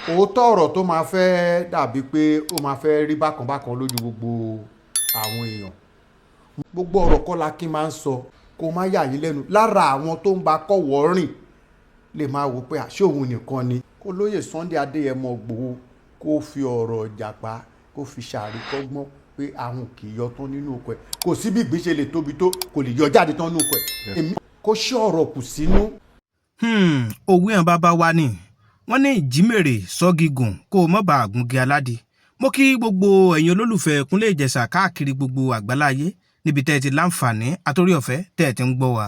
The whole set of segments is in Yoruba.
Òótọ́ ọ̀rọ̀ tó máa fẹ́ dàbí pé ó máa fẹ́ rí bákan bákan lójú gbogbo àwọn èèyàn. Gbogbo ọ̀rọ̀ kọ́ la kí máa ń sọ kó má yà yín lẹ́nu. Lára àwọn tó ń bá kọ̀wọ́ rìn lè máa wò pé àṣé òun nìkan ni. Kó lóye Sunday Adéyẹmọ Ìgbòho kó fi ọ̀rọ̀ ìjàpá kó fi ṣàríkọ́gbọ́n pé àwọn kì í yọ tán nínú oko ẹ̀. Kò sí bí ìgbín ṣe lè tóbi tó, kò lè yọ jáde tán nínú oko ẹ̀. Èmi kó ṣí ọ̀rọ̀ kù sínú. Òwe hàn bàbá wa ni wọ́n ní ìjímèrè sọ́gígùn kó o mọ̀ bá àgùngi aládìí. Mo kí gbogbo ẹ̀yin olólùfẹ́ Kúnlé Ìjẹ̀ṣà káàkiri gbogbo àgbáláyé níbi tẹ́ ẹ ti láǹfààní àtórí ọ̀fẹ́ tẹ́ ẹ ti ń gbọ́ wa,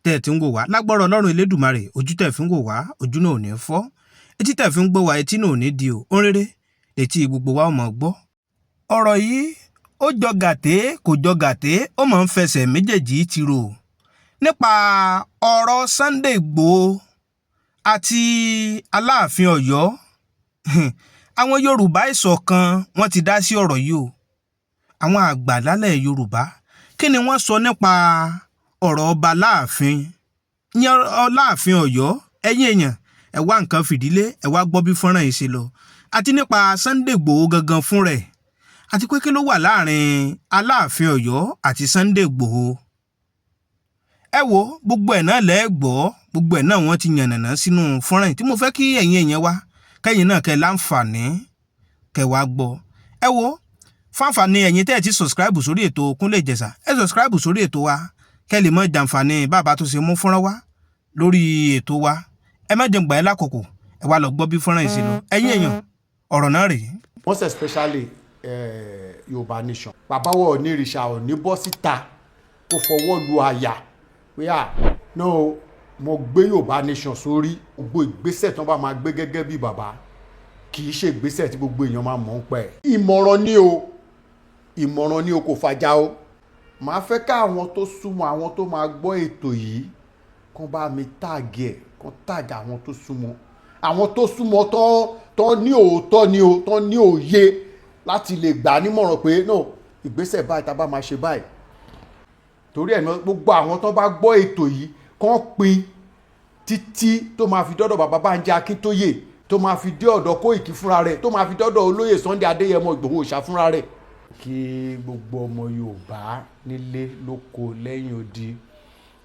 tẹ́ ẹ ti ń wò wá. Lágbọ́rọ̀ Ọlọ́run Elédùmarè, ojú tẹ́ ẹ fi ń wò wá, ojú náà ò ní fọ́. Etí tẹ́ ẹ fi ń gbọ́ wa, etí náà ò ní di o. Ó ń rere létí gbogbo wa ò mọ̀ gbọ́. Ọ̀rọ̀ yìí ó jọ gàté, kò jọ gàté, ó mọ̀ ń fẹsẹ̀ méjèèjì ti rò nípa ọ̀rọ̀ Sunday Igboho àti Aláàfin Ọ̀yọ́. Àwọn Yorùbá ìṣọ̀kan wọ́n ti dá sí ọ̀rọ̀ yìí o. Àwọn àgbà lálẹ́ Yorùbá, kí ni wọ́n sọ nípa ọ̀rọ̀ ọba Láàfin ìyẹn Ọláàfin Ọ̀yọ́? Ẹ̀yin èèyàn, ẹ wá nǹkan fìdílé, ẹ wá gbọ́ bí fọ́nrán yìí ṣe lọ, àti nípa Sunday Igboho gangan fún rẹ̀, àti pé kí ló wà láàrin Aláàfin Ọ̀yọ́ àti Sunday Igboho. Ẹ wo gbogbo ẹ̀ náà lẹ́ẹ̀gbọ́, gbogbo ẹ̀ náà wọ́n ti yànnàná sínú fọ́nrán yìí tí mo fẹ́ kí ẹ̀yin èèyàn wá, kẹ́yìn náà kẹ́ láǹfààní kẹ́ wá gbọ́. Ẹ wo fáǹfààní ẹ̀yin tẹ́ ẹ ti subscribe sórí ètò Kúnlé Ìjẹ̀ṣà, ẹ subscribe sórí ètò wa kẹ́ lè mọ jàǹfààní bàbá tó ṣe mú fọ́nrán wá lórí ètò wa. Ẹ má jẹun gbà ẹ́ lákòókò, ẹ wá lọ gbọ́ bí fọ́nrán yìí ṣe lọ. Ẹ̀yin èèyàn, ọ̀rọ̀ náà rèé. Most especially Yorùbá nation, bàbá wa Onírìṣà ò ní bọ́ síta kó fọwọ́ lu àyà pé à no, mo gbé Yorùbá nation sórí. Gbogbo ìgbésẹ̀ tí wọ́n bá máa gbé gẹ́gẹ́ bí bàbá, kì í ṣe ìgbésẹ̀ tí gbogbo èèyàn máa mọ̀ ń pẹ́. Ìmọ̀ràn ni o, ìmọ̀ràn ni o, kò fàjà o. Màá fẹ́ ká àwọn tó súnmọ́, àwọn tó máa gbọ́ ètò yìí, kán bá mi tag ẹ̀, kán tag àwọn tó súnmọ́, àwọn tó súnmọ́ tán ní òótọ́ ni o, tán ní òye láti lè gbà á nímọ̀ràn pé no, ìgbésẹ̀ báyìí tá a bá máa ṣe báyìí. Torí ẹ̀ náà, gbogbo àwọn tó bá gbọ́ ètò yìí, kán pín títí tó máa fi dọ́dọ̀ bàbá Bánjí Akíntóyè, tó máa fi dé ọ̀dọ̀ Kóìkì fúnra rẹ̀, tó máa fi dọ́dọ̀ olóyè Sunday Adéyẹmọ Ìgbòho Òòṣà fúnra rẹ̀. Kí gbogbo ọmọ Yorùbá nílé lóko lẹ́yìn odi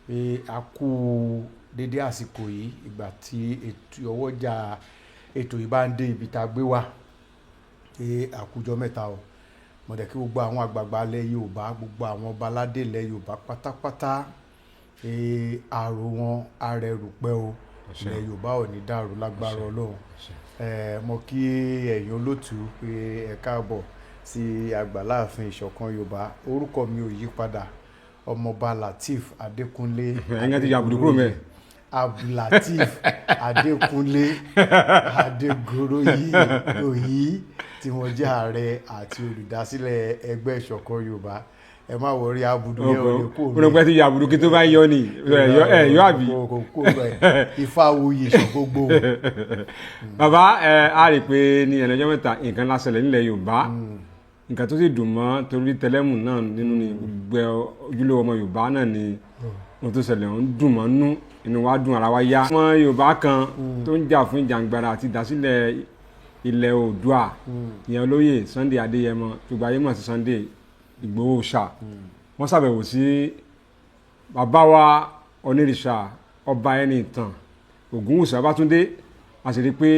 pé a kú dédé àsìkò yìí. Ìgbà tí ètò ọwọ́jà ètò yìí bá ń dé ibi tá a gbé wá pé àkójọ mẹ́ta o. Mo dẹ̀ kí gbogbo àwọn àgbààgbà ilẹ̀ Yorùbá, gbogbo àwọn ọba aládé ilẹ̀ Yorùbá pátápátá pé àrò wọn arẹrù pẹ́ o. Ilẹ̀ Yorùbá ò ní dàrú lágbára Ọlọ́run. Mo kí ẹ̀yin olótùú pé ẹ káàbọ̀ sí àgbàláàfin ìṣọ̀kan Yorùbá. Orúkọ mi ò yí padà, Ọmọọba Lateef Adékúnlé. Ẹ̀yin ti yàgùdù kúrò mẹ́. Abdulateef Adékúnlé Adégoróyè Òyì, tí wọ́n jẹ́ ààrẹ àti olùdásílẹ̀ ẹgbẹ́ ìṣọ̀kan Yorùbá. Ẹ má worry, abudu yẹn ò lè kó. Mi. Mo rò pé ti yàgùdù kí tó bá yọ ni ẹ yọ àbí. Kò kó bẹ́ẹ̀, Ifá wuyì ìṣọ̀gbogbo. Bàbá ẹ, a rí i pé ní ẹnìjọ́ mẹ́ta, nǹkan ńlá ṣẹlẹ̀ nílẹ̀ Yorùbá, nǹkan tó sì dùn mọ́ torí tẹlẹ́mù náà nínú ni gbogbo ojúlówó ọmọ Yorùbá náà ni ohun tó ṣẹlẹ̀ ń dùn mọ́ nú. Inú wa dùn, ara wa yá. Ọmọ Yorùbá kan tó ń jà fún ìjàngbara àti ìdásílẹ̀ ilẹ̀ Oòduà, ìyẹn olóyè Sunday Adéyẹmọ, gbogbo ayé mọ̀ sí Sunday Ìgbòho Òòṣà, wọ́n ṣàbẹ̀wò sí bàbá wa Onírìṣà, Ọba Ẹnìtàn Ògúnwùsì Babátúndé. A sì rí i pé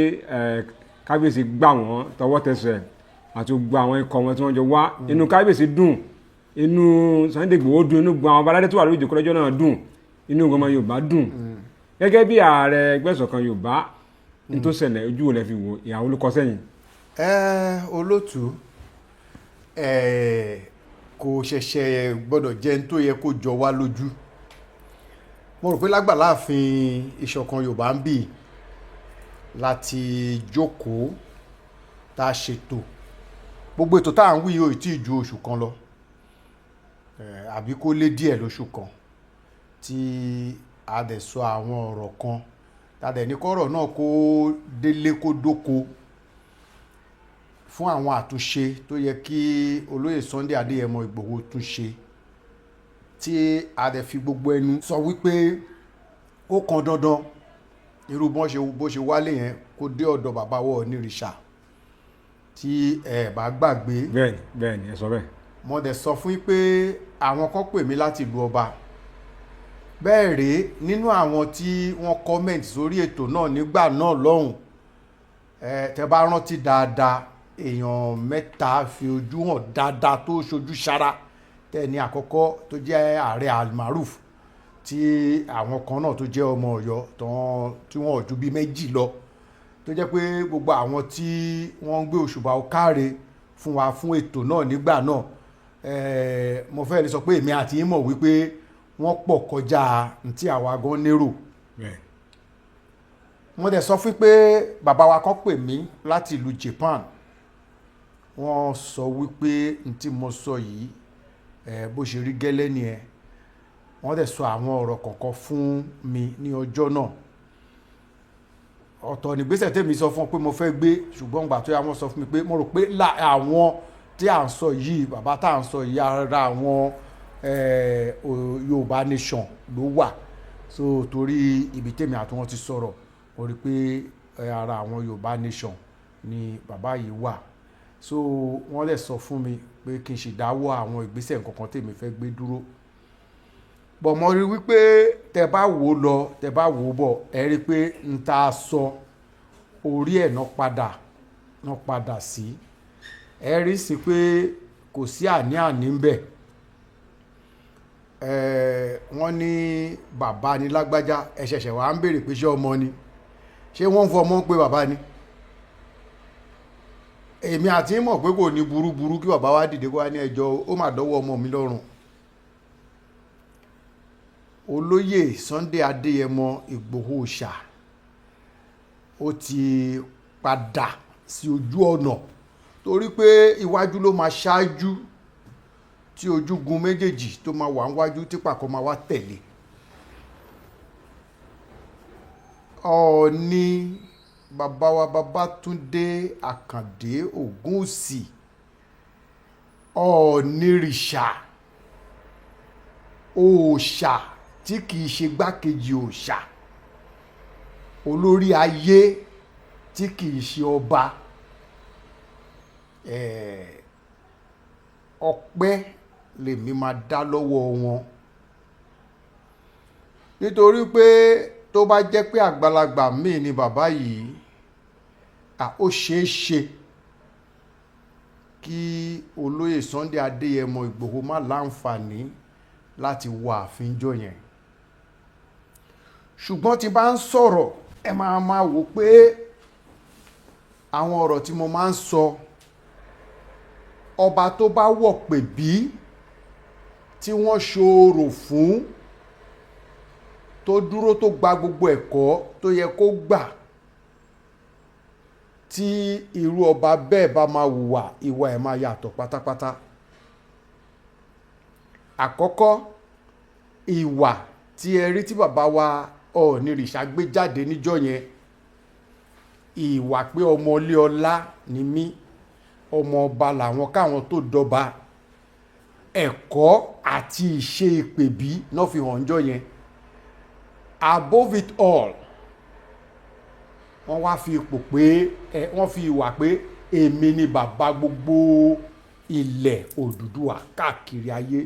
kábíyèsí gbà wọ́n tọwọ́ tẹsẹ̀ àti gbogbo àwọn ikọ̀ wọn tí wọ́n jọ wá. Inú kábíyèsí dùn, inú Sunday Igboho dùn, inú gbogbo àwọn ọba aládé tó wà lórí ìjókòó lọ́jọ́ náà dùn, inú ọmọ Yorùbá dùn. Gẹ́gẹ́ bí ààrẹ ẹgbẹ́ ìṣọ̀kan Yorùbá, ní tó ṣẹlẹ̀, ojú wo lẹ fi wò? Ìyàwó ló kọ sẹ́yìn. Ẹ olótú, ẹ kò ṣẹ̀ṣẹ̀ gbọ́dọ̀ jẹ́ ní tó yẹ kó jọ wá lójú. Mo rò pé lágbàláàfin ìṣọ̀kan Yorùbá ń bì láti jókòó tá a ṣètò gbogbo ètò tá à ń wí yìí, ò tí ì ju oṣù kan lọ àbí kó lé díẹ̀ lóṣù kan, tí a dẹ̀ sọ àwọn ọ̀rọ̀ kan, tá a dẹ̀ ní kọ́rọ̀ náà kó délé kó dóko fún àwọn àtúnṣe tó yẹ kí olóyè Sunday Adéyẹmọ Ìgbòho tún ṣe, tí a dẹ̀ fi gbogbo ẹnu sọ wípé ó kan dandan. Irú bọ́n ṣe bó ṣe wálé yẹn kó dé ọ̀dọ̀ bàbá wa Ọọ̀nirìṣà, tí ẹ bá gbàgbé. Bẹ́ẹ̀ni, bẹ́ẹ̀ni, ẹ sọ bẹ́ẹ̀. Mo dẹ̀ sọ fún yín pé àwọn kan pè mí láti ìlú ọba. Bẹ́ẹ̀ rèé, nínú àwọn tí wọ́n comment sórí ètò náà nígbà náà lọ́hùn, ẹ tẹ́ bá rántí dáadáa, èèyàn mẹ́ta fi ojú hàn dáadáa tó ṣojú sára. Tẹ́ ní àkọ́kọ́ tó jẹ́ ààrẹ Almaroof, tí àwọn kan náà tó jẹ́ ọmọ Ọ̀yọ́ tí wọ́n ò ju bí méjì lọ, tó jẹ́ pé gbogbo àwọn tí wọ́n ń gbé òṣùbà ọ̀káre fún wa fún ètò náà nígbà náà, mo fẹ́ lè sọ pé èmi àti yín mọ̀ wípé wọ́n pọ̀ kọjá ntí àwa gan nérò. Mo dẹ̀ sọ fún pé bàbá wa kan pè mí láti ìlú Japan. Wọ́n sọ wípé ntí mo sọ yìí, bó ṣe rí gẹ́lẹ́ ni ẹ. Wọ́n dẹ̀ sọ àwọn ọ̀rọ̀ kọ̀ọ̀kan fún mi ní ọjọ́ náà. Ọ̀tọ̀ nígbésẹ̀ tèmi sọ fún ọ pé mo fẹ́ gbé, ṣùgbọ́n ìgbà tó yá, wọ́n sọ fún mi pé mo rò pé àwọn tí à ń sọ yìí, bàbá tá à ń sọ yìí, ara àwọn Yorùbá Nation ló wà. So torí ibi tèmi àti wọn ti sọ̀rọ̀, mo rí i pé ara àwọn Yorùbá Nation ni bàbá yìí wà. So wọ́n lè sọ fún mi pé kí n ṣe dáwọ́ àwọn ìgbésẹ̀ nǹkankan tèmi fẹ́ gbé dúró bọ̀. Mo rí wípé tẹ bá wò ó lọ, tẹ bá wò ó bọ̀, ẹ rí i pé n ta sọ orí ẹ̀ náà padà sí. Ẹ rí sí pé kò sí àní-àní ń bẹ̀. Wọ́n ní bàbá ni lágbájá. Ẹ ṣẹ̀ṣẹ̀ wá ń béèrè pé ṣé ọmọ ni? Ṣé wọ́n ń fọmọ pé bàbá ni? Èmi àti mọ̀ pé kò ní burúburú kí bàbá wa dìde kó wá ní ẹjọ́, ó mà dọ́wọ́ ọmọ mi lọ́rùn. Olóyè Sunday Adéyẹmọ Ìgbòho Òòṣà, ó ti padà sí ojú ọ̀nà, torí pé iwájú ló máa ṣáájú, tí ojúgun méjèèjì tó máa wà níwájú, tí pàkọ́ máa wá tẹ̀lé. Ọọ̀ni, bàbá wa Babátúndé Àkàndé Ògúnwùsì, Ọọ̀nirìṣà, òòṣà tí kìí ṣe gbákejì òòṣà, olórí ayé tí kìí ṣe ọba, ọpẹ́ lèmi máa dá lọ́wọ́ wọn, nítorí pé tó bá jẹ́ pé àgbàlagbà míì ni bàbá yìí, ó ṣeé ṣe kí olóyè Sunday Adéyẹmọ Ìgbòho má láǹfààní láti wọ ààfin jọ yẹn. Ṣùgbọ́n tí bá ń sọ̀rọ̀, ẹ máa máa wò pé àwọn ọ̀rọ̀ tí mo máa ń sọ, ọba tó bá wọ̀ pè bí tí wọ́n ṣòro fún, tó dúró, tó gba gbogbo ẹ̀kọ́ tó yẹ kó gbà, tí irú ọba bẹ́ẹ̀ bá máa hùwà, ìwà ẹ̀ máa yàtọ̀ pátápátá. Àkọ́kọ́, ìwà tí ẹ rí tí bàbá wa Ọọ̀nirìṣà gbé jáde níjọ́ yẹn, ìwà pé ọmọ ilé ọlá ni mí, ọmọ ọba làwọn káwọn tó dọba, ẹ̀kọ́ àti ìṣe ìpèbí náà fi hàn níjọ́ yẹn. Above it all, wọ́n wá fi ipò pé ẹ, wọ́n fi ìwà pé èmi ni bàbá gbogbo ilẹ̀ Odùduwà káàkiri ayé.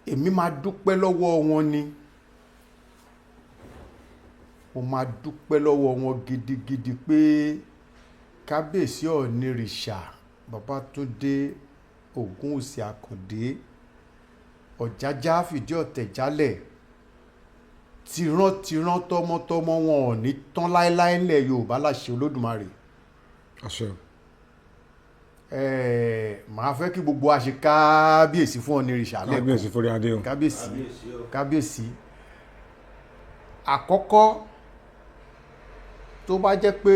Èmi máa dúpẹ́ lọ́wọ́ wọn ni. Mo máa dúpẹ́ lọ́wọ́ wọn gidigidi pé kábíyèsí Ọọ̀nirìṣà Babátúndé Ògúnwùsì Àkàndé, Ọ̀jájá fìdí ọ̀tẹ̀ jálẹ̀, tìrantìran, tọmọtọmọ wọn ò ní tán láéláé ńlẹ̀ Yorùbá láṣẹ Olódùmarè. Àṣẹ. Màá fẹ́ kí gbogbo wa ṣe kábíyèsí fún Ọọ̀nirìṣà lẹ́ẹ̀kan. Kábíyèsí forí adé o. Kábíyèsí, kábíyèsí. Àkọ́kọ́, tó bá jẹ́ pé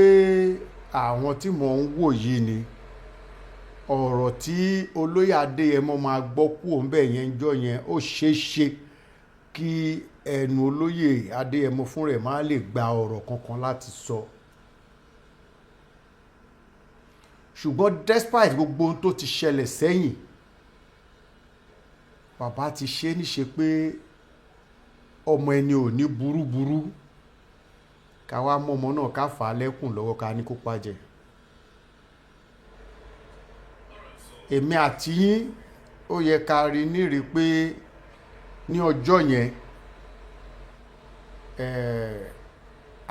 àwọn tí mò ń wò yìí ni ọ̀rọ̀ tí olóyè Adéyẹmọ máa gbọ́ kúrò ńbẹ̀ yẹn jọ́ yẹn, ó ṣeé ṣe kí ẹnu olóyè Adéyẹmọ fún rẹ̀ má lè gba ọ̀rọ̀ kankan láti sọ. Ṣùgbọ́n despite gbogbo ohun tó ti ṣẹlẹ̀ sẹ́yìn, bàbá ti ṣe níṣe pé Ọmọ ẹni ò ní burúburú ká wá mọ́mọ náà ká fà á lẹ́kùn lọ́wọ́ ká ní kó pàjẹ́. Èmi àti yín, ó yẹ ká rí nírí pé ní ọjọ́ yẹn,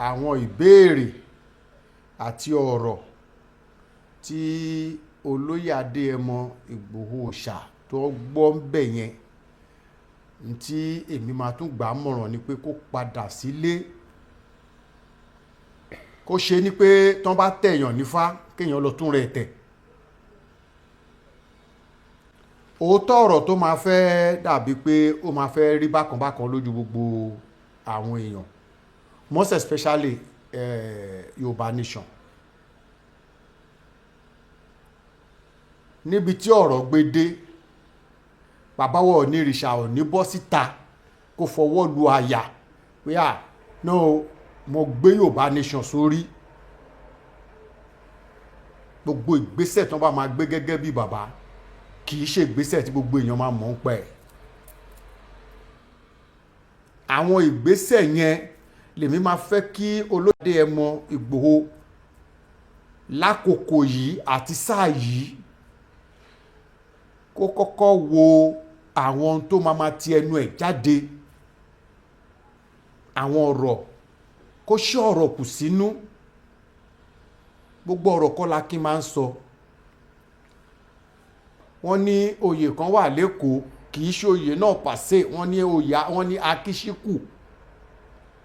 àwọn ìbéèrè àti ọ̀rọ̀ tí olóyè Adéyẹmọ Ìgbòho Òòṣà tó gbọ́ ń bẹ̀ yẹn, ntí èmi máa tún gbà á mọ̀ràn ni pé kó padà sílé, kó ṣe ni pé tán bá tẹ̀yàn nífá kéèyàn lọ tún rẹ̀ tẹ̀. Òótọ́ ọ̀rọ̀ tó máa fẹ́ dàbí pé ó máa fẹ́ rí bákan bákan lójú gbogbo àwọn èèyàn, most especially Yorùbá Nation, níbi tí ọ̀rọ̀ gbé dé, bàbá wa Ọ̀nìrìṣà ò ní bọ́ síta kó fọwọ́ lu àyà pé à no, mo gbé Yorùbá Nation sórí. Gbogbo ìgbésẹ̀ tí wọ́n bá máa gbé gẹ́gẹ́ bí bàbá kì í ṣe ìgbésẹ̀ tí gbogbo èèyàn máa mọ̀ ń pẹ́. Àwọn ìgbésẹ̀ yẹn lèmi máa fẹ́ kí olóyè Adéyẹmọ Ìgbòho lákòókò yìí àti sáà yìí kó kọ́kọ́ wo àwọn ohun tó máa ma ti ẹnu ẹ̀ jáde, àwọn ọ̀rọ̀, kó ṣí ọ̀rọ̀ kù sínú. Gbogbo ọ̀rọ̀ kọ́ la kí máa ń sọ. Wọ́n ní oyè kan wà lẹ́kọ̀ọ́, kì í ṣe oyè náà pàṣẹ. Wọ́n ní oyè, wọ́n ní akíṣíkù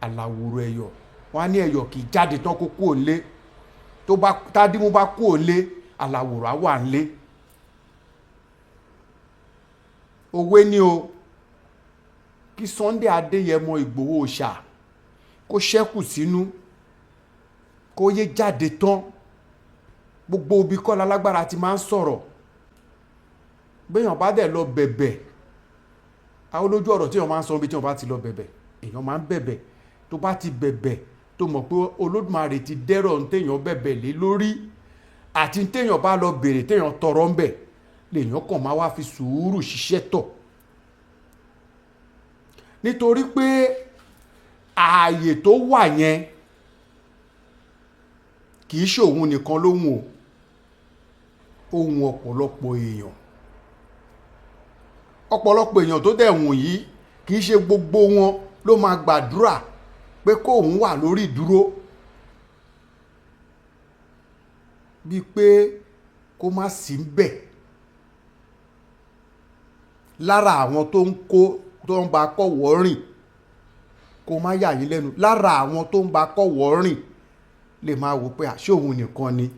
aláwòrò ẹ̀yọ̀. Wọ́n á ní ẹ̀yọ̀ kì í jáde tán kó kúrò nílé. Tó bá tádìmú bá kúrò nílé, aláwòrò á wà nílé. Òwe ni o. Kí Sunday Adéyẹmọ Ìgbòho Òòṣà kó ṣẹ́kù sínú, kó yé jáde tán. Gbogbo ibi kọ́ lálágbára ti máa ń sọ̀rọ̀. Béèyàn bá dẹ̀ lọ bẹ̀bẹ̀, àwọn olójú ọ̀rọ̀ tí èèyàn máa ń sọ níbi tí wọ́n bá ti lọ bẹ̀bẹ̀, èèyàn máa ń bẹ̀bẹ̀. Tó bá ti bẹ̀bẹ̀, tó mọ̀ pé Olódùmarè ti dẹ́rọ̀ ní téèyàn bẹ̀bẹ̀ lé lórí àti ní téèyàn bá lọ bèrè téèyàn tọrọ ń bẹ̀, lèèyàn kàn máa wá fi sùúrù ṣiṣẹ́ tọ̀. Nítorí pé ààyè tó wà yẹn kì í ṣe òun nìkan lóhùn o, ohun ọ̀pọ̀lọpọ̀ èèyàn. Ọ̀pọ̀lọpọ̀ èèyàn tó dẹ̀ wọ̀n yìí kì í ṣe gbogbo wọn ló máa gbàdúrà pé kóun wà lórí ìdúró, bíi pé kó má sí ń bẹ̀. Lára àwọn tó ń kó tó ń bá kọ̀wọ́ rìn, kó má yà yín lẹ́nu, lára àwọn tó ń bá kọ̀wọ́ rìn lè máa wò pé àṣé òun nìkan ni.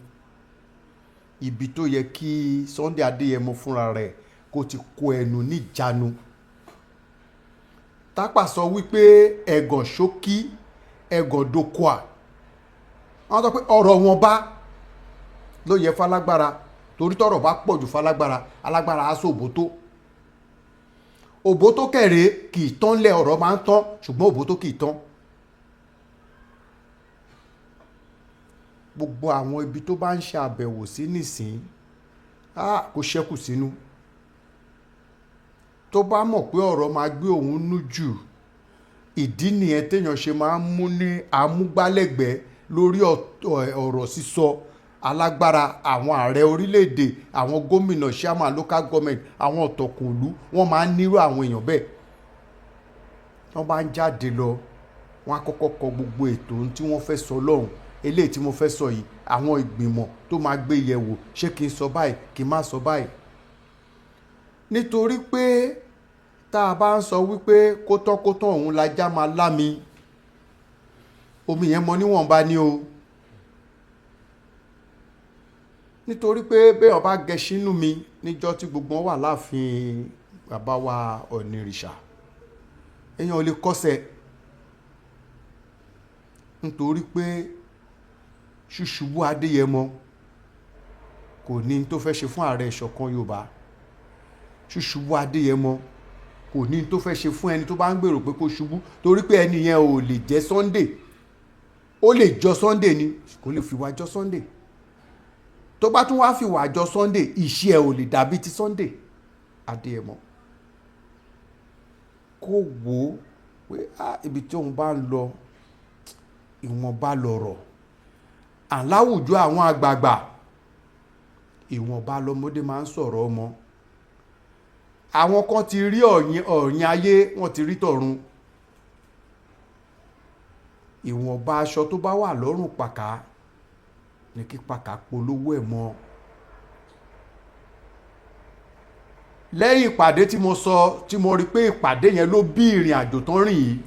Ibi tó yẹ kí Sunday Adéyẹmọ fúnra rẹ̀ kó ti kó ẹnu níjànú. Tápà sọ wípé ẹ̀gàn ṣókí, ẹ̀gàn dokoa. Wọ́n sọ pé ọ̀rọ̀ wọn bá ló yẹ falágbára, torí tọ́rọ̀ bá pọ̀ jù falágbára, alágbára á sọ òbótó. Òbótó kẹ̀rẹ́ kì í tán lẹ̀, ọ̀rọ̀ máa ń tán, ṣùgbọ́n òbótó kì í tán. Gbogbo àwọn ibi tó bá ń ṣe àbẹ̀wò sí nísìn, kó ṣẹ́kù sínú. Tó bá mọ̀ pé ọ̀rọ̀ máa gbé òun nú jù, ìdí nìyẹn téèyàn ṣe máa ń mú ní amúgbálẹ́gbẹ̀ẹ́ lórí ọ̀rọ̀ sísọ. Alágbára àwọn ààrẹ orílẹ̀-èdè, àwọn gómìnà, chairman local government, àwọn ọ̀tọ̀kùnlú, wọ́n máa ń nírú àwọn èèyàn bẹ́ẹ̀. Wọ́n bá ń jáde lọ, wọ́n á kọ́kọ́ kọ gbogbo ètò ohun tí wọ́n fẹ́ sọ lọ́hùn. Eléyìí tí mo fẹ́ sọ yìí, àwọn ìgbìmọ̀ tó máa gbé yẹ̀wò, ṣé kí n sọ báyìí, kí n má sọ báyìí. Nítorí pé tá a bá ń sọ wípé kótọ́kótọ́ òun lajá máa lámi, omi yẹn mọ níwọ̀nba ni o. Nítorí pé béèyàn bá gẹṣinú mi níjọ́ tí gbogbo wọn wà láàfin bàbá wa Ọ̀nìrìṣà, èèyàn ò lè kọsẹ̀. Nítorí pé ṣùṣubú Adéyẹmọ kò ní tó fẹ́ ṣe fún ààrẹ ìṣọ̀kan Yorùbá. Ṣùṣubú Adéyẹmọ kò ní tó fẹ́ ṣe fún ẹni tó bá ń gbèrò pé kó ṣubú, torí pé ẹni yẹn ò lè jẹ́ Sunday. Ó lè jọ Sunday ni, kò lè fi wá jọ Sunday. Tó bá tún wá fi wá jọ Sunday, ìṣe ẹ̀ ò lè dàbí ti Sunday Adéyẹmọ. Kó wò ó Pé ibi tí òun bá ń lọ, ìwọ̀nba lọ̀rọ̀. À láwùjọ àwọn àgbààgbà, ìwọ̀nba lọmọdé máa ń sọ̀rọ̀ ọmọ. Àwọn kan ti rí ọ̀yìn ayé, wọ́n ti rí tọ̀run. Ìwọ̀nba aṣọ tó bá wà lọ́rùn pàká ní kí pàká polówó ẹ̀ mọ́. Lẹ́yìn ìpàdé tí mo sọ, tí mo rí pé ìpàdé yẹn ló bí ìrìn àjò tó ń rìn yìí,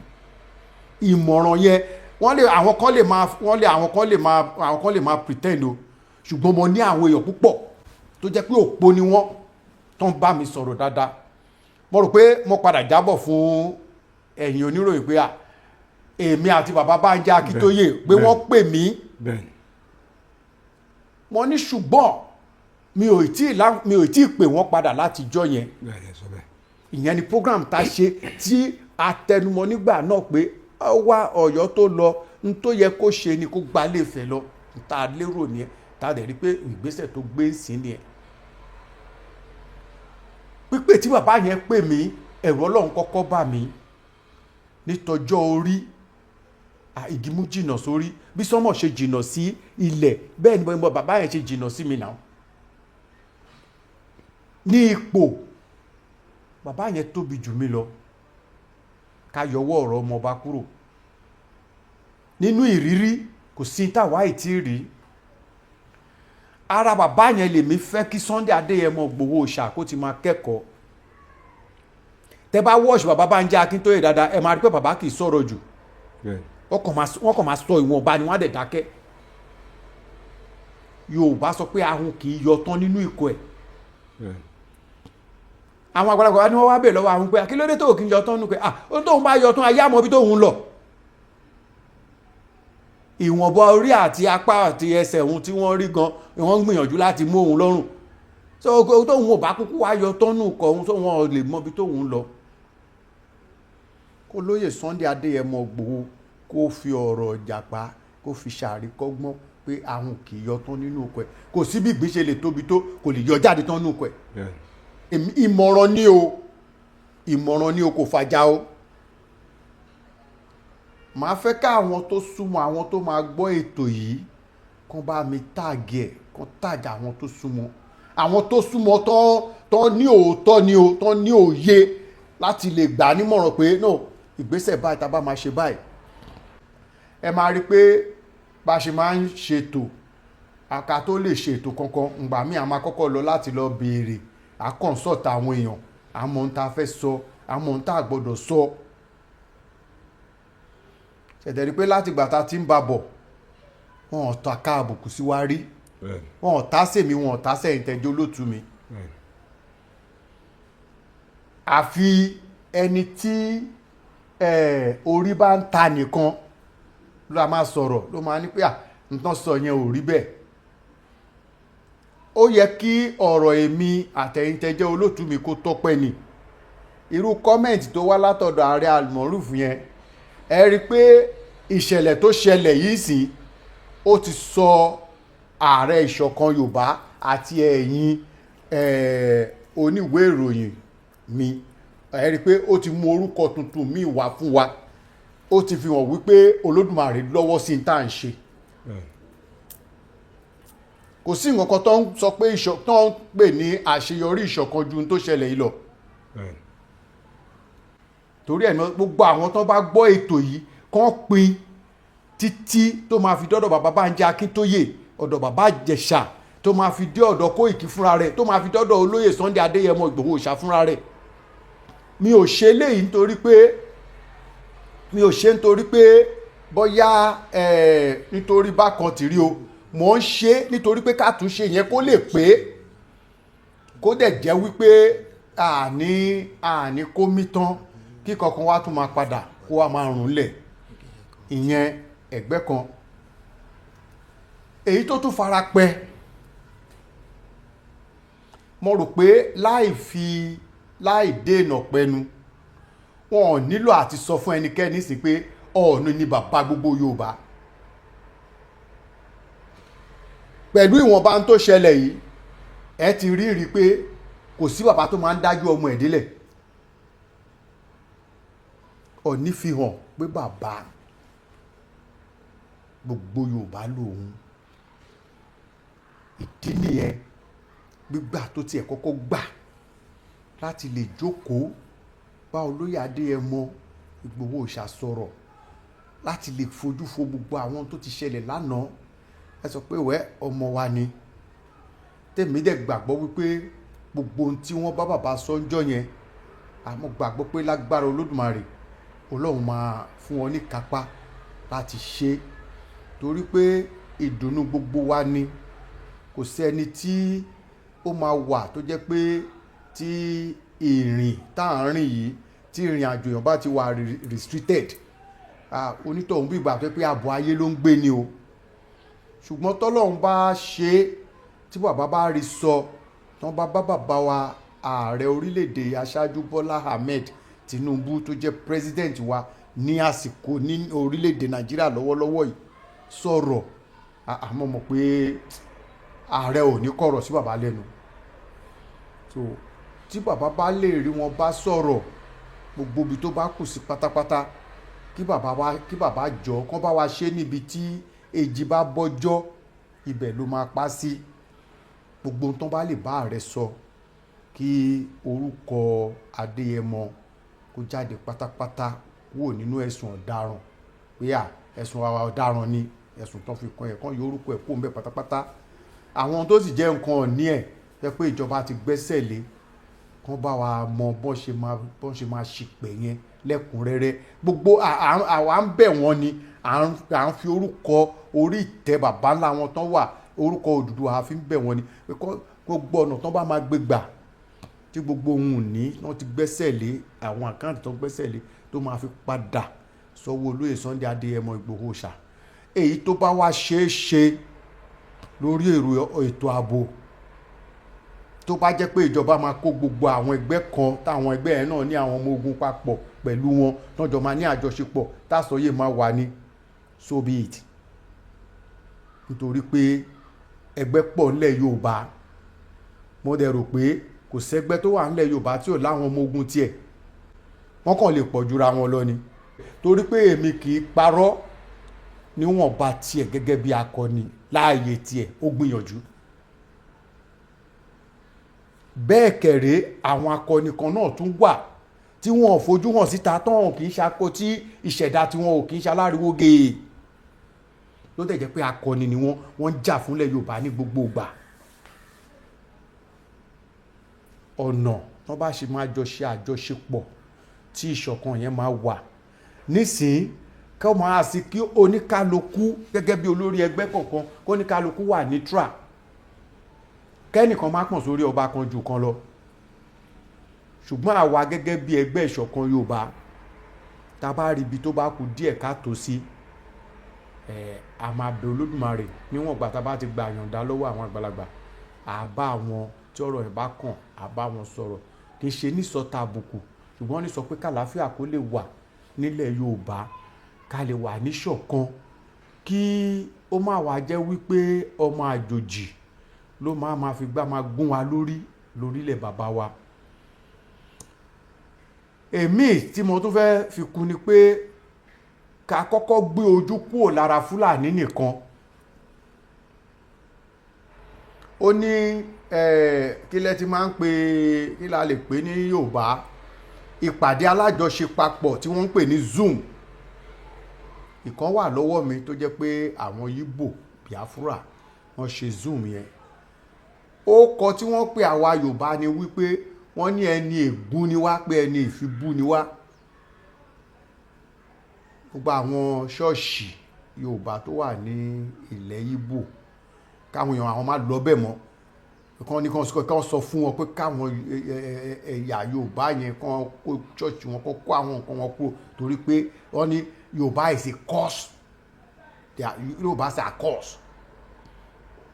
ìmọ̀ràn yẹn, wọ́n lè àwọn kan lè máa wọ́n lè àwọn kan lè máa àwọn kan lè máa pretend o, ṣùgbọ́n mo ní àwọn èèyàn púpọ̀ tó jẹ́ pé òpó ni wọ́n tó ń bá mi sọ̀rọ̀ dáadáa. Mo rò pé mo padà jábọ̀ fún ẹ̀yin oníròyìn pé èmi àti bàbá Bánjí Akíntóyè pé wọ́n pè mí. Mo ní ṣùgbọ́n mi ò tí ì pè wọ́n padà látijọ́ yẹn. Ìyẹn ni program tá a ṣe tí a tẹnumọ́ nígbà náà pé ó wá Ọ̀yọ́ tó lọ, n tó yẹ kó ṣe ni kó gba Ilé Ifẹ̀ lọ. N ta lérò nìyẹn, ta dẹ̀ rí pé ìgbésẹ̀ tó gbé ń sìn nìyẹn. Pípè tí bàbá yẹn pè mí, ẹ̀rù Ọlọ́run kọ́kọ́ bà mí nítọjọ́ orí. Igi mú jìnnà sórí, bí sánmọ̀ ṣe jìnnà sí ilẹ̀, bẹ́ẹ̀ ni bàbá yẹn ṣe jìnnà sí mi náà. Ní ipò bàbá yẹn tóbi jù mí lọ, ká yọwọ́ ọ̀rọ̀ ọmọọba kúrò. Nínú ìrírí kò sí táwa ìtì rí. Ara bàbá yẹn lèmi fẹ́ kí Sunday Adéyẹmọ Ìgbòho Òòṣà kó ti máa kẹ́kọ̀ọ́. Tẹ bá wọ́ọ̀ṣì bàbá Bánjí Akíntóyè dáadáa, ẹ máa rí pé bàbá kì í sọ̀rọ̀ jù. Wọ́n kàn máa sọ ìwọ̀nba ni wọ́n á dẹ̀ dákẹ́. Yorùbá sọ pé ahun kì í yọ tán nínú ìkọ̀ ẹ̀. Àwọn àgbàlagbà ni wọ́n wá bèèrè lọ́wọ́ ahun pé kí ló dé tó kì í yọ tán nínú pé ó tóun bá yọ tán ayé àmọ́ ibi tóun lọ. Ìwọ̀nba orí àti apá àti ẹsẹ̀ òun tí wọ́n rí gan, wọ́n ń gbìyànjú láti mú òun lọ́rùn. So tóun ò bá kúkú wá yọ tán nínú ìkọ̀ òun, tó wọn ò lè mọ ibi tóun lọ. Kó lóye Sunday Adéyẹmọ Ìgbòho kó fi ọ̀rọ̀ Ìjàpá kó fi ṣàríkọ́gbọ́n pé ahun kì í yọ tán nínú ọkọ̀ ẹ̀. Kò sí bí ìgbín ṣe lè tóbi tó, kò lè yọ jáde tán nínú ọkọ̀ ẹ̀. Ìmọ̀ràn ni o, ìmọ̀ràn ni o, kò fàjà o. Màá fẹ́ ká àwọn tó súnmọ́, àwọn tó máa gbọ́ ètò yìí, kán bá mi táàgì ẹ̀, kán táàgì àwọn tó súnmọ́, àwọn tó súnmọ́ tán ní òótọ́ ni o, tán ní òye láti lè gbà nímọ̀ràn pé no, ìgbésẹ̀ báyìí tá a bá máa ṣe báyìí. Ẹ máa rí pé bá a ṣe máa ń ṣètò, àká tó lè ṣètò kankan, ìgbà míì a máa kọ́kọ́ lọ láti lọ béèrè, à consult àwọn èèyàn, à mọ ohun tá a fẹ́ sọ, à mọ ohun tá a gbọ́dọ̀ sọ. Ṣẹ̀dẹ̀ rí pé láti ìgbà tá a ti ń bá bọ̀, wọn ò ta ká àbùkù sí wa rí, wọn ò tá sèmi, wọn ò tá sẹ́yìn tẹ́jọ́ lótú mi. Àfi ẹni tí orí bá ń ta nìkan ló máa sọ̀rọ̀, ló máa ní pé nǹkan sọ yẹn ò rí bẹ́ẹ̀. Ó yẹ kí ọ̀rọ̀ èmi àtẹ̀yìntẹ́jẹ́ olótú mi kó tọ́pẹ́ ni. Irú kọ́mẹ̀ntì tó wá látọ̀dọ̀ ààrẹ Almoruf yẹn, ẹ rí i pé ìṣẹ̀lẹ̀ tó ṣẹlẹ̀ yìí sì ó ti sọ ààrẹ ìṣọ̀kan Yorùbá àti ẹ̀yin oníwèé ìròyìn mi, ẹ rí i pé ó ti mú orúkọ tuntun míì wá fún wa. Ó ti fi hàn wípé Olódùmarè lọ́wọ́ sí tá à ń ṣe. Kò sí nǹkan kan tó ń sọ pé tó ń pè ní àṣeyọrí ìṣọ̀kan ju tó ṣẹlẹ̀ yìí lọ. Torí ẹ̀ gbogbo àwọn tó bá gbọ́ ètò yìí kàn pín títí tó máa fi dọ́dọ̀ bàbá Bánjí Akíntóyè, ọ̀dọ̀ bàbá Ìjẹ̀ṣà, tó máa fi dé ọ̀dọ̀ Kóìkì fúnra rẹ̀, tó máa fi dọ́dọ̀ olóyè Sunday Adéyẹmọ Ìgbòho Òòṣà fúnra rẹ̀. Mi ò ṣe léyìí nítorí pé mi ò ṣe nítorí pé bóyá nítorí bákan ti rí o. Mò ń ṣe nítorí pé kàtúnṣe yẹn kó lè pé, kó dẹ̀ jẹ́ wípé àní kó mí tán kí kankan wá tún máa padà kó wá máa rùn lẹ̀. Ìyẹn ẹgbẹ́ kan. Èyí tó tún fara pẹ́, mo rò pé láì dènà pẹnu, wọn ò nílò àti sọ fún ẹnikẹ́ni sí pé Ọọ̀ni ni bàbá gbogbo Yorùbá. Pẹ̀lú ìwọ̀nba tó ṣẹlẹ̀ yìí, ẹ ti rí rí pé kò sí bàbá tó máa ń dájú ọmọ ẹ̀ délẹ̀. Ọọ̀ni fi hàn pé bàbá gbogbo Yorùbá lòun. Ìdí nìyẹn, gbígbà tó tiẹ̀ kọ́kọ́ gbà láti lè jókòó bá olóyè Adéyẹmọ Ìgbòho Òòṣà sọ̀rọ̀, láti lè fojú fo gbogbo àwọn tó ti ṣẹlẹ̀ lánàá. Ẹ sọ pé wẹ́ ọmọ wa ni. Tèmi dẹ̀ gbàgbọ́ wípé gbogbo ohun tí wọ́n bá bàbá sọ ń jọ yẹn, àmọ́ gbàgbọ́ pé lágbára Olódùmarè, Ọlọ́run máa fún wọn ní kápá láti ṣe, torí pé ìdùnnú gbogbo wa ni. Kò sí ẹni tí ó máa wà tó jẹ́ pé tí ìrìn tá à ń rìn yìí, tí ìrìn àjò èèyàn bá ti wà restricted, onítọ̀hún bí ìgbà tó pé ààbò ayé ló ń gbé ni o. Ṣùgbọ́n tọ́lọ́run bá ṣe é, tí bàbá bá rí sọ, tán bá bá bàbá wa ààrẹ orílẹ̀-èdè, aṣáájú Bọ́lá Ahmed Tinubu, tó jẹ́ president wa ní àsìkò ní orílẹ̀-èdè Nàìjíríà lọ́wọ́lọ́wọ́ yìí sọ̀rọ̀, àmọ́ mọ̀ pé ààrẹ ò ní kọ̀rọ̀ sí bàbá lẹ́nu. So tí bàbá bá lè rí wọn bá sọ̀rọ̀, gbogbo ibi tó bá kù sí pátápátá, kí bàbá wa, kí bàbá jọ kán bá wa ṣe níbi tí èjì bá bọ́jọ́, ibẹ̀ ló máa pa sí. Gbogbo ohun tán bá lè bá ààrẹ sọ, kí orúkọ Adéyẹmọ kó jáde pátápátá kúrò nínú ẹ̀sùn ọ̀daràn, pé à ẹ̀sùn àwa ọ̀daràn ni ẹ̀sùn tán fi kan ẹ̀, kán yọ orúkọ ẹ̀ kúrò ńbẹ̀ pátápátá. Àwọn tó sì jẹ́ nǹkan ọ̀ní ẹ̀ jẹ́ pé ìjọba ti gbẹ́sẹ̀ lé, kán bá wa mọ bọ́n ṣe máa ṣìpẹ̀ yẹn lẹ́kùnrẹ́rẹ́. Gbogbo àwa ń bẹ̀ wọ́n ni, à ń fi orúkọ orí ìtẹ́ bàbá ńlá wọn tán wà, orúkọ Odùduwà, a fi ń bẹ̀ wọ́n ni pé gbogbo ọ̀nà tán bá máa gbé gbà tí gbogbo ohun ìní wọ́n ti gbẹ́sẹ̀ lé, àwọn account tó gbẹ́sẹ̀ lé, tó máa fi padà sọ́wọ́ olóyè Sunday Adéyẹmọ Ìgbòho Òòṣà. Èyí tó bá wá ṣeé ṣe lórí èrò ètò ààbò, tó bá jẹ́ pé ìjọba máa kó gbogbo àwọn ẹgbẹ́ kan, táwọn ẹgbẹ́ yẹn náà ní àwọn ọmọ ogun papọ̀ pẹ̀lú wọn, tọ́jọ́ máa ní àjọṣepọ̀, tásọyé máa wà ní, so be it. Nítorí pé ẹgbẹ́ pọ̀ ńlẹ̀ Yorùbá. Mo dẹ̀ rò pé kò sẹ́gbẹ́ tó wà ńlẹ̀ Yorùbá tí ò láwọn ọmọ ogun tiẹ̀. Wọ́n kàn lè pọ̀ jura wọn lọ ni. Torí pé èmi kì í parọ́, níwọ̀nba tiẹ̀ gẹ́gẹ́ bí akọni láàyè tiẹ̀, ó gbìyànjú. Bẹ́ẹ̀ kẹ̀rẹ́, àwọn akọni kan náà tún wà tí wọn ò fojú hàn síta tán, kì í ṣakọ tí ìṣẹ̀dá tí wọn ò kì í ṣe aláriwo gèè, ló dẹ̀ jẹ́ pé akọni ni wọ́n, wọ́n ń jà fúnlẹ̀ Yorùbá ní gbogbo ìgbà. Ọ̀nà tó bá ṣe máa jọ ṣe àjọṣepọ̀ tí ìṣọ̀kan yẹn máa wà nísìnyí, kí wọ́n máa sí kí oníkálukú gẹ́gẹ́ bí olórí ẹgbẹ́ kọ̀ọ̀kan, kó oníkálukú wà neutral, kẹ́nìkan má pọ̀n sórí ọba kan jù kan lọ. Ṣùgbọ́n àwa gẹ́gẹ́ bí ẹgbẹ́ ìṣọ̀kan Yorùbá, tá a bá rí ibi tó bá kù díẹ̀ ká tó sí ẹ̀, a máa bẹ Olódùmarè. Níwọ̀n ìgbà tá a bá ti gba àyàndá lọ́wọ́ àwọn àgbàlagbà, à bá àwọn tí ọ̀rọ̀ yẹn bá kàn, à bá wọn sọ̀rọ̀. Kì í ṣe nísọ ta àbùkù, ṣùgbọ́n ní sọ pé kàlàáfíà kó lè wà nílẹ̀ Yorùbá, ká lè wà níṣọ̀kan, kí ó má wàá jẹ́ wípé ọmọ àjòjì ló máa ma fi gbá máa gún wa lórí lórílẹ̀ bàbá wa. Èmi tí mo tún fẹ́ fi kún ni pé ká kọ́kọ́ gbé ojú kúrò lára Fúlàní nìkan. Ó ní kí lẹ ti máa ń pè, kí la lè pè ní Yorùbá, ìpàdé alájọṣepapọ̀ tí wọ́n ń pè ní Zoom. Ìkan wà lọ́wọ́ mi tó jẹ́ pé àwọn Ìgbò Biafra wọ́n ṣe Zoom yẹn. Ó kọ tí wọ́n pè àwa Yorùbá ni wípé wọ́n ní ẹni ègún ni wá, pé ẹni ìfibú ni wá. Gbogbo àwọn ṣọ́ọ̀ṣì Yorùbá tó wà ní ilẹ̀ Ìgbò, káwọn èèyàn àwọn máa lọ bẹ̀ mọ́. Kán ní kán sọ fún wọn pé káwọn ẹ̀yà Yorùbá yẹn kán kó ṣọ́ọ̀ṣì wọn, kán kó àwọn nǹkan wọn kúrò, torí pé wọ́n ní Yorùbá is a curse. Yorùbá is a curse.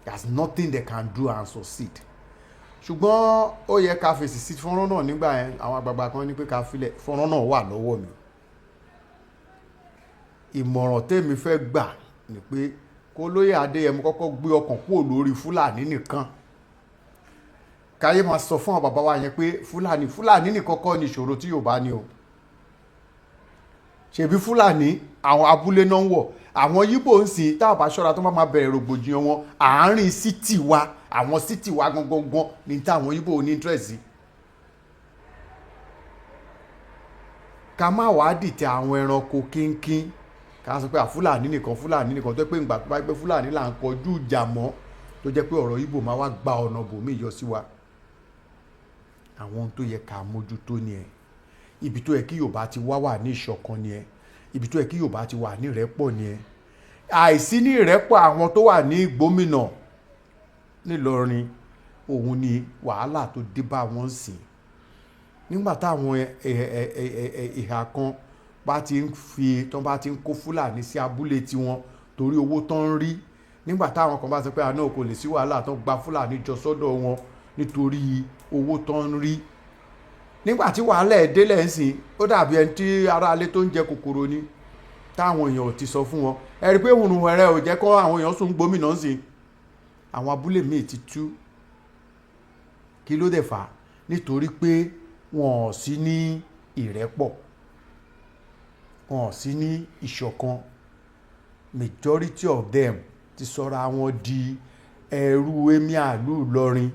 There's nothing they can do and succeed. Ṣùgbọ́n ó yẹ ká fèsì sí fọ́nrán náà nígbà yẹn. Àwọn àgbààgbà kan ní pé ká filẹ̀. Fọ́nrán náà wà lọ́wọ́ mi. Ìmọ̀ràn tèmi fẹ́ gbà ni pé kó lóyè Adéyẹmọ kọ́kọ́ gbé ọkàn kúrò lórí Fúlàní nìkan. Káyé máa sọ fún àwọn bàbá wa yẹn pé Fúlàní, Fúlàní nìkan kọ́ ni ìṣòro tí Yorùbá ní o. Ṣebí Fúlàní, àwọn abúlé náà ń wọ̀. Àwọn Yíbò ń sìn, tá a bá ṣọ́ra, tó bá máa bẹ̀rẹ̀ rògbòdìyàn wọn àárín city wa, àwọn city wa gangan ní táwọn Yíbò ní interest sí. Ká má wàá dìtẹ̀ àwọn ẹranko kínkín, ká sọ pé à Fúlàní nìkan, Fúlàní nìkan, tó pé ìgbà tó bá pé Fúlàní là ń kọjú ìjà mọ́, tó jẹ́ pé ọ̀rọ̀ Ìgbò máa wá gba ọ̀nà bòmíì yọ sí wa. Àwọn ohun tó yẹ ká mójútó ni ẹ. Ibi tó yẹ kí Yorùbá ti wá wà ní ìṣọ̀kan ni ẹ. Ibi tó yẹ kí Yorùbá ti wà ní ìrẹ́pọ̀ ni ẹ. Àìsí ní ìrẹ́pọ̀ àwọn tó wà ní Ìgbómìnà nílọrin, òun ni wàhálà tó dé bá wọn sìn. Nígbà táwọn ìhà kan bá ti ń fi tán, bá ti ń kó Fúlàní sí abúlé tiwọn torí owó tán ń rí, nígbà táwọn kan bá sọ pé àná kò lè sí wàhálà, tán gba Fúlàní jọ sọ́dọ̀ wọn nítorí owó tán ń rí, nígbà tí wàhálà ẹ̀ délẹ̀ ń sìn, ó dàbí ẹni tí aráalé tó ń jẹ kòkòrò ni táwọn èèyàn ò ti sọ fún wọn. Ẹ rí i pé hùrùn ẹ̀rẹ́ ò jẹ́ kọ́ àwọn èèyàn sùn gbómìnà ń sìn. Àwọn abúlé míì ti tú. Kí ló dẹ̀ fà á? Nítorí pé wọn ò sí ní ìrẹ́pọ̀, wọn ò sí ní ìṣọ̀kan. Majority of them ti sọra wọn di ẹrú emir ìlú Ìlọrin.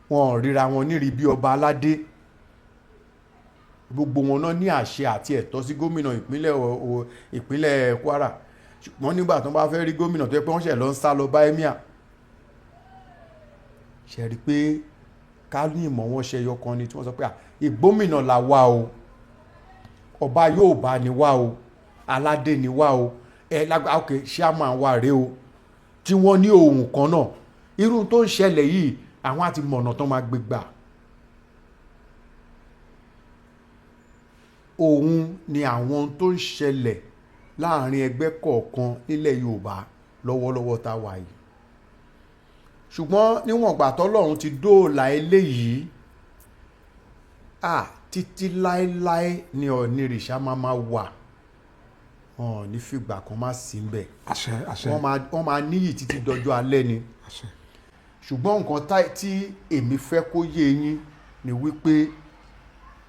Wọn ò ríra wọn nírí bí ọba aládé. Gbogbo wọn náà ní àṣẹ àti ẹ̀tọ́ sí gómìnà ìpínlẹ̀ Kwara, ṣùgbọ́n nígbà tó bá fẹ́ rí gómìnà, tó yẹ pé wọ́n ṣẹ̀ lọ ń sá lọ bá emir, ṣe rí i pé ká ní ìmọ̀ wọn ṣe ẹyọ kan ni, tí wọ́n sọ pé ìgbómìnà là wá o, ọba yóò bá ní wá o, aládé ní wá o, ẹ lágbá, ok, chairman wa rèé o, tí wọ́n ní ohun kan náà. Irú tó ń ṣẹlẹ̀ yìí, àwọn àti mọ̀nà tó máa gbé gbà. Òun ni àwọn tó ń ṣẹlẹ̀ láàrin ẹgbẹ́ kọ̀ọ̀kan nílẹ̀ Yorùbá lọ́wọ́lọ́wọ́ tá a wà yìí. Ṣùgbọ́n níwọ̀n ìgbà tọ́lọ́run ti dóòlà eléyìí, títí láéláé ni Ọ̀nìrìṣà máa ma wà. Wọn ò ní fìgbà kan má sí ń bẹ̀. Àṣẹ, àṣẹ. Wọ́n máa níyì títí dọjọ́ alẹ́ ni. Àṣẹ. Ṣùgbọ́n nǹkan tí èmi fẹ́ kó yé yín ni wípé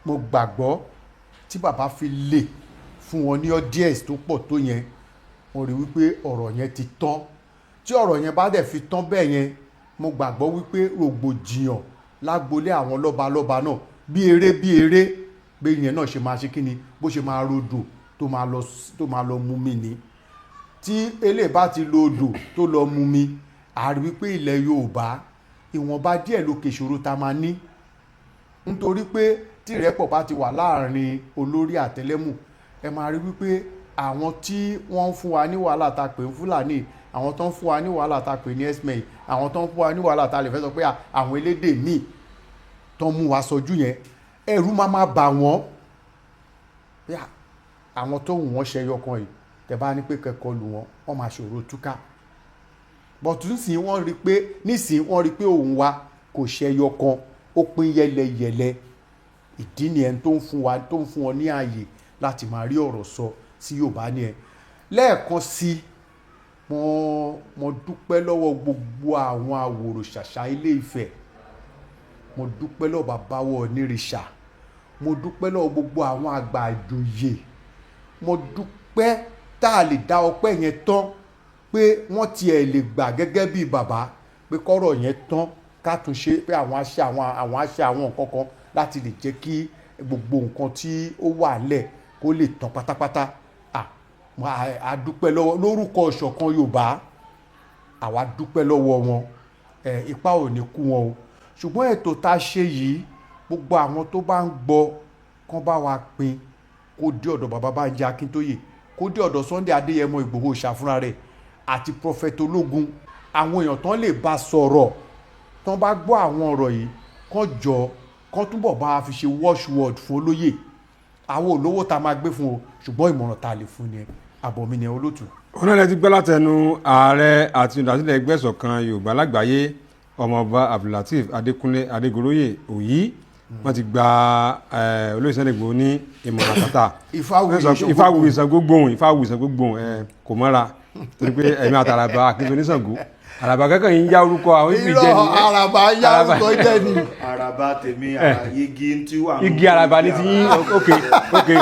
mo gbàgbọ́ tí bàbá fi lè fún wọn ní audience tó pọ̀ tó yẹn, wọ́n rí wípé ọ̀rọ̀ yẹn ti tán. Tí ọ̀rọ̀ yẹn bá dẹ̀ fi tán bẹ́ẹ̀ yẹn, mo gbàgbọ́ wípé rògbòdìyàn lágbolé àwọn lọ́balọ́ba náà, bí eré bí eré bí yẹn náà ṣe máa ṣe kíni, bó ṣe máa rodò tó máa lọ mú mi ni. Tí eléyìí bá ti lo odò tó lọ mú mi, a rí wípé ilẹ̀ Yorùbá ìwọ̀nba díẹ̀ ló kèṣòro ta máa ní. Nítorí pé tí ìrẹ́pọ̀ bá ti wà láàrin olórí àtẹlẹ́mù, ẹ máa rí wípé àwọn tí wọ́n ń fún wa ní wàhálà ta pè ń Fúlàní, àwọn tó ń fún wa ní wàhálà ta pè ní herdsmen, àwọn tó ń fún wa ní wàhálà ta lè fẹ́ sọ pé àwọn elédè míì tó ń mú wa sọjú yẹn, ẹ̀rù máa ma bà wọ́n pé àwọn tó wù wọ́n ṣẹyọ kan yìí, tẹ bá ní pé kẹ́kọ̀ọ́ lù wọ́n, wọ́n máa ṣòro túká. But nísìnyí wọ́n rí pé, nísìnyí wọ́n rí pé òun wa kò ṣẹyọ kan, ó pín yẹlẹyẹlẹ. Ìdí ni ẹni tó ń fún wa, tó ń fún wọn ní ààyè láti máa rí ọ̀rọ̀ sọ sí Yorùbá ni ẹ. Lẹ́ẹ̀kan sí, mo dúpẹ́ lọ́wọ́ gbogbo àwọn àwòrò ṣàṣà Ilé Ifẹ̀. Mo dúpẹ́ lọ́wọ́ bàbá wa Onírìṣà. Mo dúpẹ́ lọ́wọ́ gbogbo àwọn àgbà àjòyè. Mo dúpẹ́ tá a lè dá ọpẹ́ yẹn tán pé wọ́n tiẹ̀ lè gbà gẹ́gẹ́ bí bàbá pé kọ́rọ̀ yẹn tán, ká tún ṣe pé àwọn aṣe àwọn nǹkan kan láti lè jẹ́ kí gbogbo nǹkan tí ó wà lẹ̀ kó lè tán pátápátá. A dúpẹ́ lọ́wọ́ lórúkọ ìṣọ̀kan Yorùbá. Àwa dúpẹ́ lọ́wọ́ wọn. Ipá ò ní kú wọn o. Ṣùgbọ́n ètò tá a ṣe yìí, gbogbo àwọn tó bá ń gbọ́, kán bá wa pín kó dé ọ̀dọ̀ bàbá Bánjí Akíntóyè, kó dé ọ̀dọ̀ Sunday Adéyẹmọ Ìgbòho ṣàfúnra rẹ̀ àti Prophet Ológun. Àwọn èèyàn tán lè bá sọ̀rọ̀, tán bá gbọ́ àwọn ọ̀rọ̀ yìí, kán jọ kán túbọ̀ bá a fi ṣe watchword fún olóyè. Àwọn olówó tá a máa gbé fún o, ṣùgbọ́n ìmọ̀ràn tá a lè fún ni. Àbọ̀ mi ni, olótù. Òun náà lè ti gbọ́ látẹnu ààrẹ àti olùdásílẹ̀ ẹgbẹ́ ìṣọ̀kan Yorùbá lágbàáyé, Ọmọọba Abdulateef Adékúnlé Adégoróyè Òyí. Wọ́n ti gba olóyè Sunday Igboho ní ìmọ̀ràn tata. Ifáwuyì. Ìṣàngó gbóhùn, Ifáwuyì Ìṣàngó gbóhùn, kò mọ́ra torí pé ẹ̀mí àtàràbà àkínso oníṣàngó. Àràbà kankan yìí ń já orúkọ àwọn ibi jẹ Irọ́, ni. àràbà ń yá Àràbà. orúkọ jẹ́ ni. Àràbà tèmi, igi tí wà nù. Igi àràbà ní ti yín. Ok,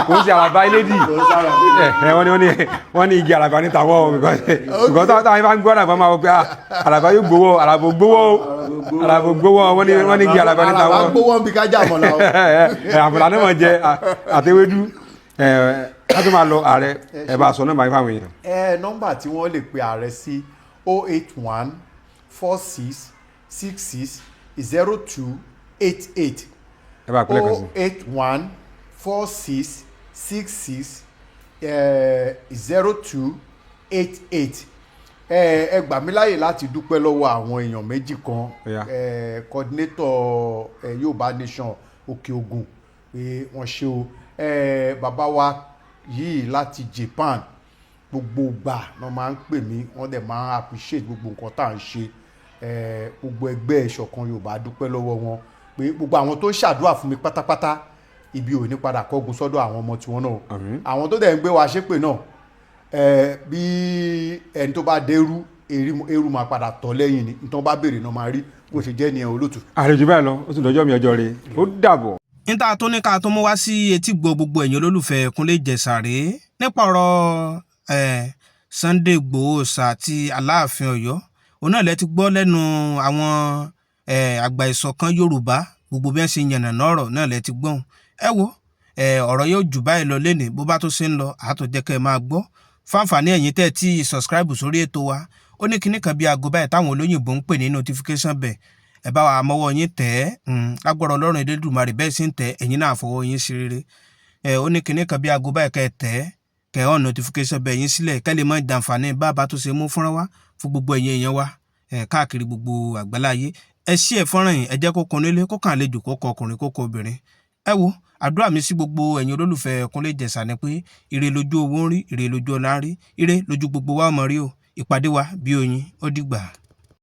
kò ń ṣe àràbà elédì. Kò ń ṣe àràbà elédì. Ẹ wọ́n ní igi àràbà ní tàwọn o, because táwọn bá ń gbọ́ àràbà máa wọ pé, ah, àràbà yóò gbowó, àràbà ò gbowó o, àràbà ò gbowó. Wọ́n ní igi àràbà ní Àràbà tàwọn. gbówó ń bi kájà mọ̀lá o. Ẹ àmàlà náà mọ̀ jẹ àtẹwédú. Ẹ ká tó máa lọ, ààrẹ, ẹ bá sọ nọ́mbà yín fáwọn èèyàn. Ẹ nọ́mbà tí wọ́n lè pe ààrẹ sí, 08146660288. Ẹ bá pẹ́lẹ́ kan sí. 08146660288. Ẹ gbà mí láyè láti dúpẹ́ lọ́wọ́ àwọn èèyàn méjì kan. Ó yá. Coordinator Yorùbá Nation Òkè Ògùn, pé wọ́n ṣe o. Bàbá wa yìí láti Japan, gbogbo ìgbà náà máa ń pè mí, wọ́n dẹ̀ máa ń appreciate gbogbo nǹkan tá à ń ṣe. Gbogbo ẹgbẹ́ Ìṣọ̀kan Yorùbá dúpẹ́ lọ́wọ́ wọn, pé gbogbo àwọn tó ń ṣàdúrà fún mi pátápátá, ibi ò ní padà kọ́gun sọ́dọ̀ àwọn ọmọ tiwọn náà. Àmín. Àwọn tó dẹ̀ ń gbé wa ṣépè náà, bí ẹni tó bá dérú eru máa padà tọ̀ lẹ́yìn ni. Nítorí bá béèrè náà máa rí bó ṣe jẹ́ nìyẹn, olóòtú. Àlejò báyìí lọ, ó sì dọjọ́ mi, ọjọ́ rẹ̀, ó dàbọ̀. Níta tó ní ká tó mú wá sí etí gbọ́ gbogbo ẹ̀yin olólùfẹ́ Kúnlé Ìjẹ̀ṣà rèé nípa ọ̀rọ̀ Sunday Igboho Òòṣà àti Aláàfin Ọ̀yọ́. Òun náà lẹ ti gbọ́ lẹ́nu àwọn àgbà ìṣọ̀kan Yorùbá, gbogbo bí wọ́n ṣe yànnàná ọ̀rọ̀ náà lẹ ti gbọ́n. Ẹ wo, ọ̀rọ̀ yóò jù báyìí lọ lénìí. Bó bá tó ṣe ń lọ, àtúnjẹ́ kẹ́ ẹ máa gbọ́. Fáǹfààní ẹ̀yin tẹ́ ẹ ti subscribe sórí ètò wa, ó ní kinní kan bí aago báyìí táwọn olóyìnbó ń pè ní notification bell. Ẹ bá wa mọ́wọ́ yín tẹ̀ ẹ́. Lágbára Ọlọ́run Elédùmarè, bẹ́ẹ̀ sì ń tẹ̀, ẹ̀yin náà fọwọ́ yín sí rere. Ẹ ó ní kinní kan bí aago báyìí, kẹ́ ẹ tẹ̀ ẹ́, kẹ́ ẹ on notification bell yín sílẹ̀, kẹ́ lè mọ jàǹfààní bá a bá tó ṣe mú fọ́nrán wá fún gbogbo ẹ̀yin èèyàn wa káàkiri gbogbo àgbáláyé. Ẹ ṣí ẹ fọ́nrán yìí, ẹ jẹ́ kó kan nílé, kó kàn àlejò, kó kọ ọkùnrin, kó kọ obìnrin. Ẹ wo, àdúrà mi sí gbogbo ẹ̀yin olólùfẹ́ Kúnlé Ìjẹ̀ṣà ni pé ire lójú owó ń rí, ire lójú ọlá ń rí, ire lójú gbogbo wa ọmọ rí o. Ìpàdé wa bí oyin, ó dìgbà.